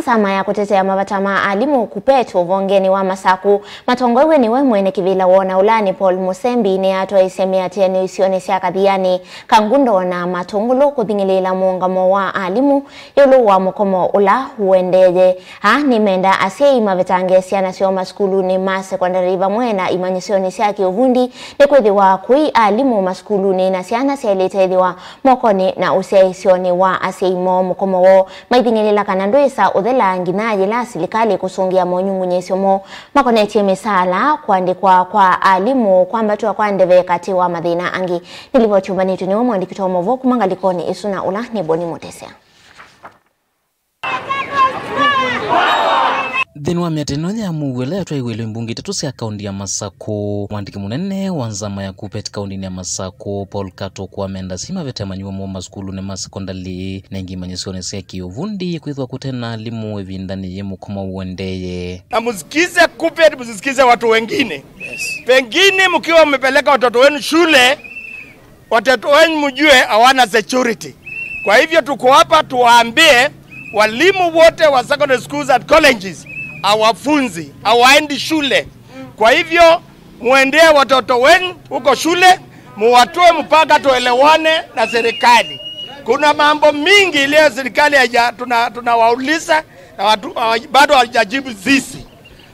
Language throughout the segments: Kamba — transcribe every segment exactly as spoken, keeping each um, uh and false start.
Sama ya kũtetea mavata ma alimũ, KUPPET, ũvongenĩ wa Masaku, matongoew'e nĩwe mwene kĩvĩla wa ũnaũlanĩ Paul Mũsembi, nĩyatwaĩĩsye mĩatĩanĩo isionĩ sya Kathiani, Kangundo na Matũngũlũ kũthing'ĩlĩĩla mũũngamo wa alimũ ĩũlũ wa mũkomo ũla ũendeeye. Aa nĩmenda asyai mavetange syana syoo masukulunĩ ma sekondalĩ vamwe na imanyĩsyonĩ sya kĩũvundi, nĩkwĩthĩwa kũi alimũ masukulunĩ na syana syaĩlĩte ĩthĩwa mokonĩ na ũsyaĩĩsyonĩ wa asyai moo. Mũkomo woo maithing'ĩlĩla kana ndwĩsa ũthela nginya yĩla silikalĩ ĩkũsũngĩa monyungunyĩĩsyo moo makonetye mĩsaala, kũandĩkwa kwa alimũ, kwambatw'a kwa ndeve, katĩ wa mathĩna angĩ. Nĩ livoti yũmbanĩtw'e nĩwe mũandĩki witũ wa maũvoo kuma ngalĩkonĩ ĩsu na ũla nĩ Boni Mũtesya. Nthĩnĩ wa mĩatĩanĩo ya mũuo ĩla yatwaiwe nĩ mbunge itatũ sya kaũnti ya Masakũ, mwandĩki mũnene wa nzama ya KUPPET kaũntinĩ ya Masakũ, Paul Kato, kwamenda asyai mavete amanyĩw'a moo masukulunĩ ma sekondalĩ na ĩngĩ imanyĩsyonĩ sya kĩũvundi kwĩthĩwa kũte na alimũ ĩvindanĩ yĩĩ mũkomo ũendeeye. Na msikize KUPPET, msisikize watu wengine. Pengine mkiwa mmepeleka watoto wenu shule, watoto wenu mjue hawana security. Kwa hivyo tuko hapa tuwaambie walimu wote wa secondary schools and colleges hawafunzi, hawaendi shule. Kwa hivyo muendee watoto wenu huko shule, muwatoe mpaka tuelewane na serikali. Kuna mambo mingi iliyo serikali haija-, tuna-, tunawauliza na watu, hawa-, bado hawajajibu sisi.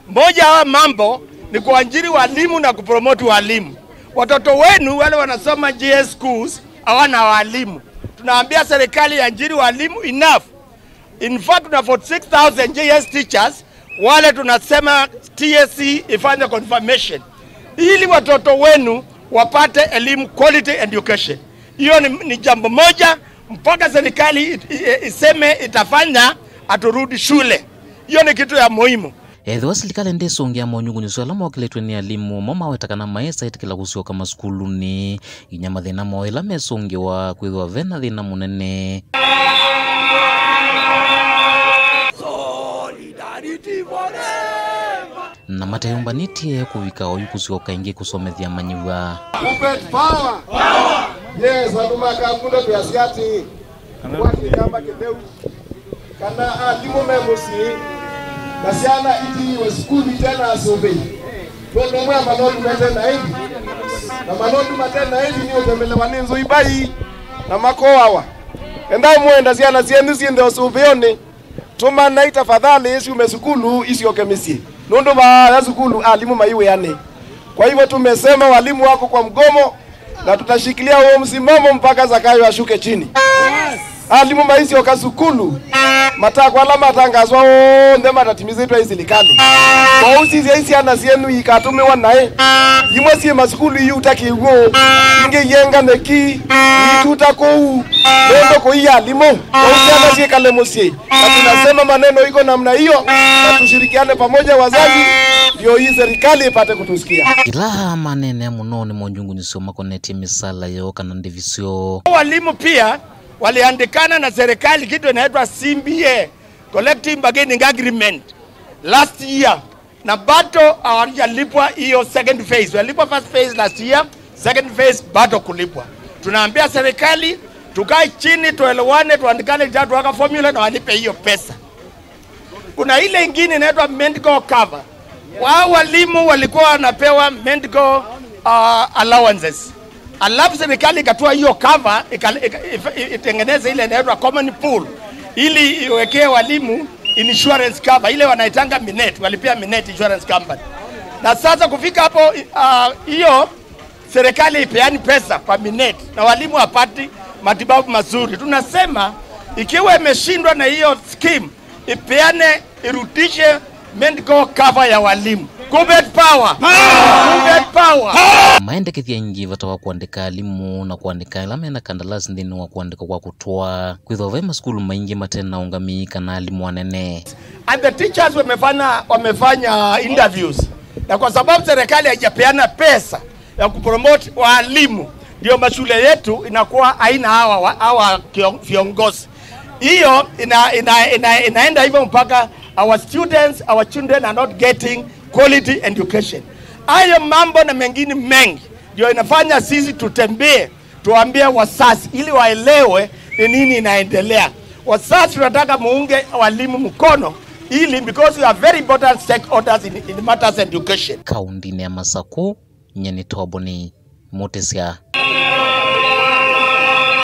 Moja wa mambo ni kuajiri walimu na kupromoti walimu. Watoto wenu wale wanasoma G S schools hawana walimu. Tunaambia serikali iajiri walimu enough. In fact, tuna forty-six thousand G S teachers, wale tunasema T S C ifanye confirmation ili watoto wenu wapate elimu, quality education. Hiyo ni, ni jambo moja mpaka serikali it-, i-, iseme itafanya, aturudi shule. Hiyo ni kitu ya muhimu. Ethĩwa silikalĩ ndĩsũngĩa monyungunyĩsyo ala mokĩlĩtw'e nĩ alimũ, mo maweta kana maĩsa ĩtĩkĩla kũsyoka masukulunĩ, nginya mathĩna moo ĩla mesũngĩwa kwĩthĩwa ve na thĩna mũnene. Na mateyũmbanĩtye kũvika oyu kũsyoka ĩngĩ kũsomethya amanyĩw'a. KUPPET power! Yes, andũ ma Kangundo twĩasya atĩĩ, kwakĩkamba kĩtheu. Kana alimũ me mũsyĩ, na syana itiiwe sukulu ite na asũvĩi. Nũndũ ũmwe wa malondu mate na ĩvi, na malondu mate na ĩvi nĩ ũtembelewa nĩ nzũi mbai na makoawa. Endai mũenda syana syenyu syĩnthe ũsũvĩonĩ. Tũmanai tafadhali syume sukulu isyoke mĩsyĩ. Nũndũ vaaya sukulu alimũ mai wĩanĩ. Kwa hivyo tumesema walimu wako kwa mgomo, na tutashikilia huo msimamo mpaka Zakayo ashuke chini. Alimũ maisyoka sukulu, matakwa ala matangaswa onthe matatimizĩtwe nĩ silikalĩ. Kwoou sisya syana syenyu ikatũmĩwa naĩ. Imwe syĩ masukulu iuta kĩw'ũ, ingĩ iengane ki, ituta kũu, nũndũ kũiya alimũ. Kwoou syana syĩkale mũsyĩ. Na tunasema maneno iko namna hiyo, na tushirikiane pamoja wazazi, ndio hii serikali ipate kutusikia. Ĩla maneenea mũno nĩ monyungunyĩsyo makonetye mĩsaala yoo kana ndĩvi syoo. Walimu pia waliandikana na serikali kitu inaitwa C B A, Collective Bargaining Agreement, last year. Na bado hawajalipwa hiyo second phase. Walipwa first phase last year, second phase bado kulipwa. Tunaambia serikali, tukae chini, tuelewane, tuandikane, tuweka formula na walipe hiyo pesa. Kuna ile ingine inaitwa medical cover. Wao walimu walikuwa wanapewa medical, uh, allowances. Alafu serikali ikatoa hiyo cover, ika-, ika-, if-, itengeneze ile inaitwa common pool, ili iwekee walimu insurance cover, ile wanaitanga Minet, walipia Minet Insurance Company. Na sasa kufika hapo, ah, hiyo serikali ipeani pesa kwa Minet, na walimu hawapati matibabu mazuri. Tunasema, ikiwa imeshindwa na hiyo scheme, ipeane, irudishe medical cover ya walimu. KUPPET power! KUPPET power! Maendekethya aingĩ vata wa kũandĩka alimũ na kũandĩka ala mena kandalasi nthĩnĩ wa kũandĩka kwa kũtwaa, kwĩthĩwa vai masukulu maingĩ mate na ũngami kana alimũ anene. And the teachers wamefanya, wamefanya interviews. Na kwa sababu serikali haijapeana pesa ya kupromote walimu, ndio mashule yetu inakuwa haina hawa wa-, hawa kio-, viongozi. Hiyo ina-, ina-, ina-, inaenda hivyo mpaka our students, our children are not getting quality education. Hayo mambo na mengine mengi ndio inafanya sisi tutembee, tuambie wazazi ili waelewe ni nini inaendelea. Wazazi, tunataka muunge walimu mkono ili, because you are very important stakeholders in, in matters education. Kaundinĩ ya Masaku, nyie nĩ Toboni Mutisya.